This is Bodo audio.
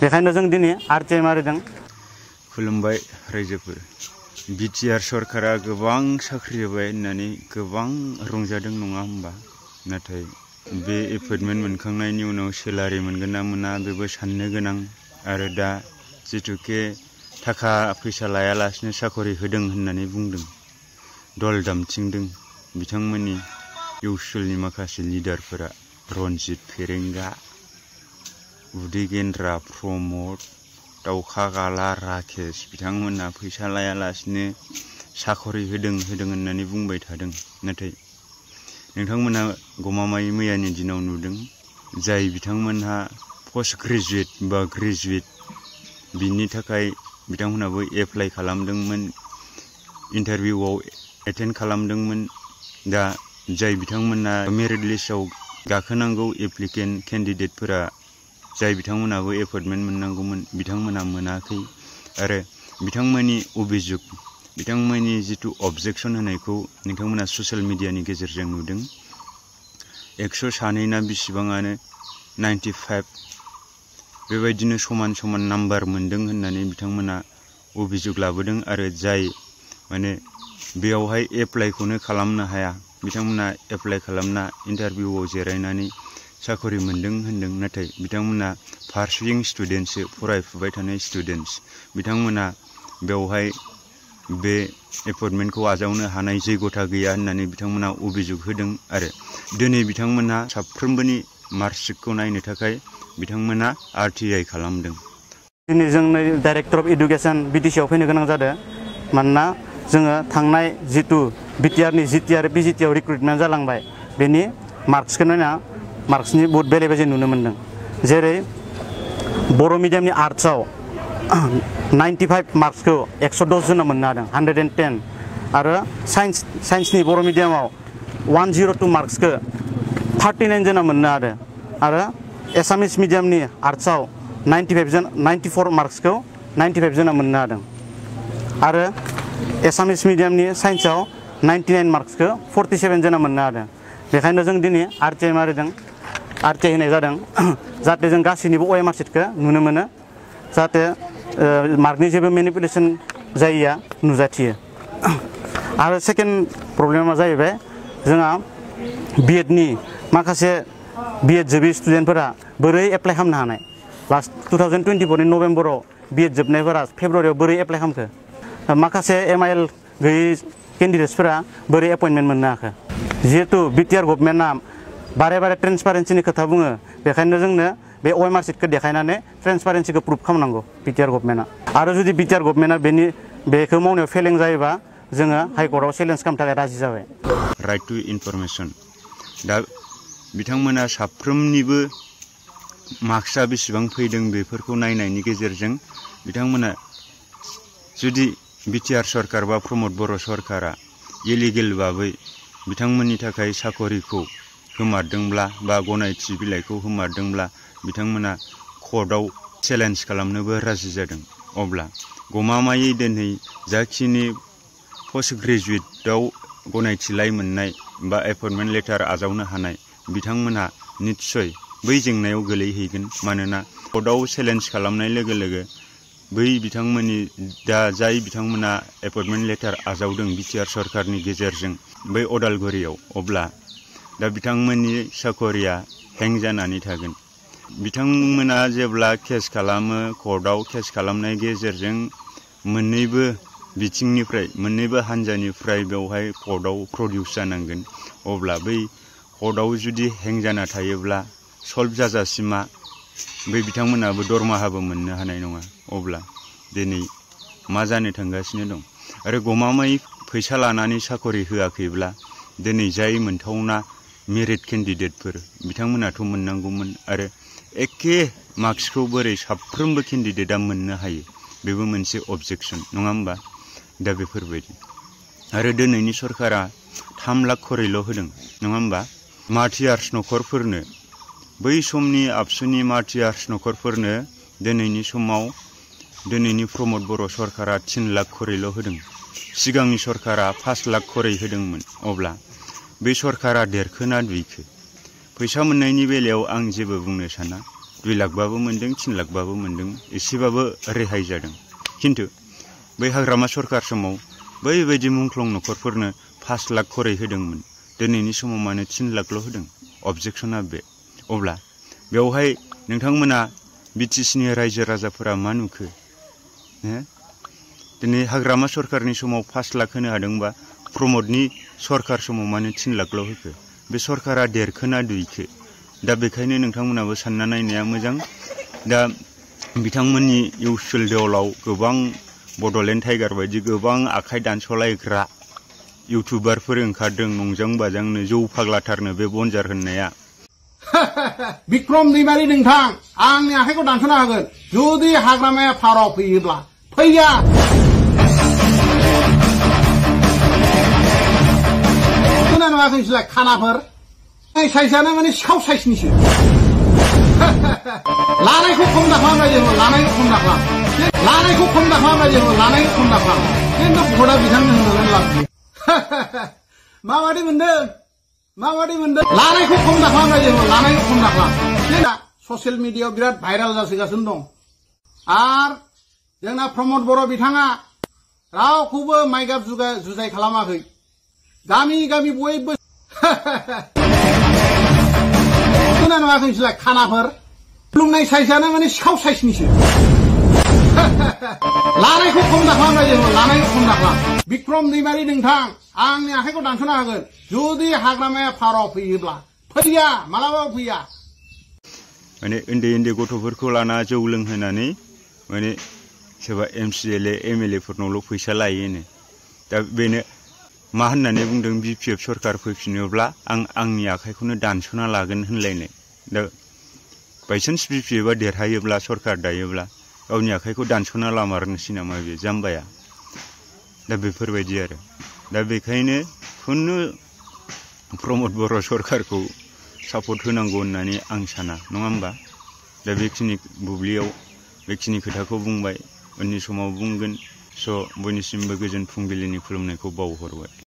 बेखायनो जों दिनै आरटिआइ मारिदों। खुलुमबाय रायजोफोर। बिटिआर सरकारा गोबां साख्रि होबाय होननानै गोबां रंजादों नङा होमबा? नाथाय बे एपइन्टमेन्ट मोनखांनायनि उनाव सेलारि मोनगोन ना मोना बेबो साननो गोनां। आरो दा जिथुके थाखा फैसा लायालासिनो साखरि होदों होननानै बुंदों, दल दामथिंदों बिथांमोननि इउसुलनि माखासे लिडारफोरा रनजित फेरेंगा, उदै गेन्द्रा प्रमद, दाउखा गाला राकेश बिथांमोना फैसा लायालासिनो साखरि होदों होननानै बुंबाय थादों। नाथाय नोंथांमोना गमामायै मैयानि दिनाव नुदों जाय बिथांमोनहा पस्ट ग्रेजुएट बा ग्रेजुएट बिनि थाखाय बिथांमोनाबो एप्लाइ खालामदोंमोन, इन्टारभिउआव एटेन्ड खालामदोंमोन। दा जाय बिथांमोना मेरिट लिस्टआव गाखोनांगौ एप्लिकेन्ट केन्डिडेटफोरा जाय बिथांमोनाबो एपइन्टमेन्ट मोननांगौमोन बिथांमोना मोनाखै। आरो बिथांमोननि अभिजुग, बिथांमोननि जिथु अबजेक्सन होनायखौ नोंथांमोना ससियेल मिडियानि गेजेरजों नुदों। 102 ना बिसिबाङानो 95 बेबायदिनो समान समान नाम्बार मोनदों होननानै बिथांमोना अभिजुग लाबोदों। आरो जाय माने बेयावहाय एप्लाइखौनो खालामनो हाया बिथांमोना एप्लाइ खालामना इन्टारभिउआव जिरायनानै साखरि मोनदों होनदों। नाथाय बिथांमोना पारसुइं स्टुडेन्टसो, फरायफुबाय थानाय स्टुडेन्टस, बिथांमोना बेवहाय बे एपइन्टमेन्टखौ आजावनो हानाय जैगथा गैया होननानै बिथांमोना अभिजुग होदों। आरो दिनै बिथांमोना साफ्रोमबोनि मार्कशिटखौ नायनो थाखाय बिथांमोना आरटिआइ खालामदों। दिनै जों डाइरेक्टर अफ एडुकेसन बिटिसिआव फैनो गोनां जादों। मानोना जोङो थांनाय जितु बिटिआरनि जिटिआर पिजिटिआव रिक्रुटमेन्ट जालांबाय बेनि मार्कसखौ नायना मार्कसनि बहुत बेले बेजे नुनो मोन्दों। जेरै बर' मिडियामनि आर्ट्सआव 95 मार्कसखौ 110 जना मोननो हादों, 110। आरो साइन्सनि बर' मिडियामाव 102 मार्कसखौ 39 जना मोननो हादों। आरो एसामिस मिडियामनि आर्ट्सआव 94 मार्कसखौ 95 जना मोननो हादों। आरो एसामिस मिडियामनि साइन्सआव 99 मार्कसखौ 47 जना मोननो हादों। बेखायनो जों दिनै आरटिआइ मारिदों, आरटिआइ होनाय जादों जाहाथे जों गासैनिबो अएमआर सिटखौ नुनो मोनो, जाहाथे मार्कनि जेबो मेनिपुलेसन जायिया नुजाथियो। आरो सेकेन्ड प्रब्लेमा जाहैबाय जोंहा बिएडनि माखासे बिएड जोबि स्टुडेन्टफोरा बोरै एप्लाइ खालामनो हानाय। लास्ट 2024 नि नभेम्बराव बिएड जोबनायफोरा फेब्रुवारियाव बोरै एप्लाइ खालामखो, माखासे एमआइएल गैयै केन्डिडेट्सफोरा बोरै एपइन्टमेन्ट मोननो हाखो। जिहेतु बिटिआर गभर्नमेन्टआ बारे बारे ट्रेन्सपारेन्सिनि खोथा बुङो, बेखायनो जोंनो बे अएमआर सिटखौ देखायनानै ट्रेन्सपारेन्सिखौ प्रुभ खालामनांगौ बिटिआर गभर्नमेन्टआ। आरो जुदि बिटिआर गभर्नमेन्टआ बेखौ मावनायाव फेलें जायोबा जोङो हाइकर्टआव चेलेन्ज खालामनो थाखाय राजि जाबाय। Right to information. दा बिथांमोना साफ्रोमनिबो मार्क्सआ बेसेबां फैदों बेफोरखौ नायनायनि गेजेरजों बिथांमोना जुदि बिटिआर सरकार बा प्रमद बर' सरकारा इलिगेल भाबै बिथांमोननि थाखाय साखरिखौ होमारदोंब्ला बा गनायथि बिलाइखौ होमारदोंब्ला बिथांमोना कर्टआव चेलेन्ज खालामनोबो राजि जादों। अब्ला गमामायै दिनै जाखिनि पस्ट ग्रेजुएटआव गनायथिलाय मोननाय बा एपइन्टमेन्ट लेटार आजावनो हानाय बिथांमोनहा निस्सय बै जेंनायाव गोलैहैगोन। मानोना कर्टआव चेलेन्ज खालामनाय लोगो लोगो बै बिथांमोननि दा जाय बिथांमोना एपइन्टमेन्ट लेटार आजावदों बिटिआर सरकारनि गेजेरजों बै अदालगुरियाव, अब्ला दा बिथांमोननि साखरिया हें जानानै थागोन। बिथांमोना जेब्ला केस खालामो, कर्टआव केस खालामनाय गेजेरजों मोननैबो बिथिंनिफ्राय, मोननैबो हान्जानिफ्राय बेवहाय कर्टआव प्रडिउस जानांगोन। अब्ला बै कर्टआव जुदि हें जाना थायोब्ला सल्भ जाजासिमा बै बिथांमोनाबो दरमाहाबो मोननो हानाय नङा। अब्ला दिनै मा जानो थांगासिनो दं। आरो गमामायै फैसा लानानै साखरि होआखैब्ला दिनै जाय मोनथावना मेरिट केन्डिडेटफोर बिथांमोनाथ' मोननांगौमोन। आरो एखे मार्क्सखौ बोरै साफ्रोमबो केन्डिडेटआ मोननो हायो, बेबो मोनसे अबजेक्सन नङा होमबा? दा बेफोरबायदि। आरो दिनैनि सरकारा 3 लाख खरिल' होदों नङा होमबा? मार्टियार्स न'खरफोरनो, बै समनि आबसुनि मार्टियार्स न'खरफोरनो दिनैनि समाव दिनैनि प्रमद बर' सरकारा 3 लाख खरिल' होदों। सिगांनि सरकारा 5 लाख खरि होदोंमोन। अब्ला बे सरकारा देरखोना दुइखो? फैसा मोननायनि बेलायाव आं जेबो बुंनो साना। 2 लाखबाबो मोनदों 3 लाखबाबो मोनदों एसेबाबो रेहाय जादों खिन्थु बै हाग्रामा सरखार समाव बैबायदि मुंख्लं नखरफोरनो 5 लाख खरै होदोंमोन दिनैनि समाव मानो 3 लाखल' होदों अबजेक्शना बे अब्ला बेवहाय नोंथांमोना बिटिसिनि रायजो राजाफोरा मा नुखो दिनै हाग्रामा सरखारनि समाव 5 लाख होनो हादोंबा प्रमोदनि सरखार समाव मानो 3 लाखल' होखो बे सरखारा देरखोना दुइखो दा बेखायनो नोंथांमोनाबो सानना नायनाया मोजां दा बिथांमोननि इउसुअल देवलाव गोबां बड'लेण्ड टाइगार बायदि गोबां आखाइ दानस'लायग्रा इउटुबारफोर ओंखारदों नंजां बाजांनो जौ फाग्लाथारनो बे बनजार होननाया बिक्रम दैमारि नोंथां आंनि आखाइखौ दानस'नो हागोन जुदि हाग्रामाया फाराव फैयोब्ला फैया खोनानो हायाखैसैलाय खानाफोर साइजआनो माने सिखाव साइजनिसो लानायखौ खम दाखालाम रायजो लानायखौ खम दाखालाम लानायखौ खम दाखालाम रायजो लानायखौ खम दाखालाम खिन्थु भटआ बिथांनो होनोगोन लाब माबादि मोनदों लानायखौ खम दाखालाम रायजो लानायखौ खम दाखालाम ससियेल मिडियायाव बिराद भाइराल जासोगासिनो दं आर जोंना प्रमोद बर' बिथाङा रावखौबो माइगाब जुजाय खालामाखै गामि गामि बयबो खोनानो हायाखैसैलाय खानाफोर खुलुमनाय साइजआनो माने सिखाव साइजनिसो लानायखौ खम दाखालाम रायजो लानायखौ खम दाखालाम बिक्रम दैमारि नोंथां आंनि आखाइखौ दानस'नो हागोन जुदि हाग्रामाया फाराव फैयोब्ला फैया मालाबाबो फैया माने उन्दै उन्दै गथ'फोरखौ लाना जौ लोंहोनानै माने सोरबा MCLA MLA फोरनावल' फैसा लायोनो दा बेनो मा होननानै बुंदों BPF सरखार फैफिनोब्ला आंनि आखाइखौनो दानस'ना लागोन होनलायनाय दा बायसान्स BPF देरहायोब्ला सरखार दायोब्ला गावनि आखाइखौ दानस'ना लामारनोसै नामा बे जाम्बाया दा बेफोरबायदि आरो दा बेखायनो खुनु प्रमोद बर' सरखारखौ सापर्ट होनांगौ होननानै आं साना नङा होमबा दा बेखिनि बुब्लियाव बेखिनि खोथाखौ बुंबाय उननि समाव बुंगोन स' बयनिसिमबो गोजोन फुंबिलिनि खुलुमनायखौ बावहरबाय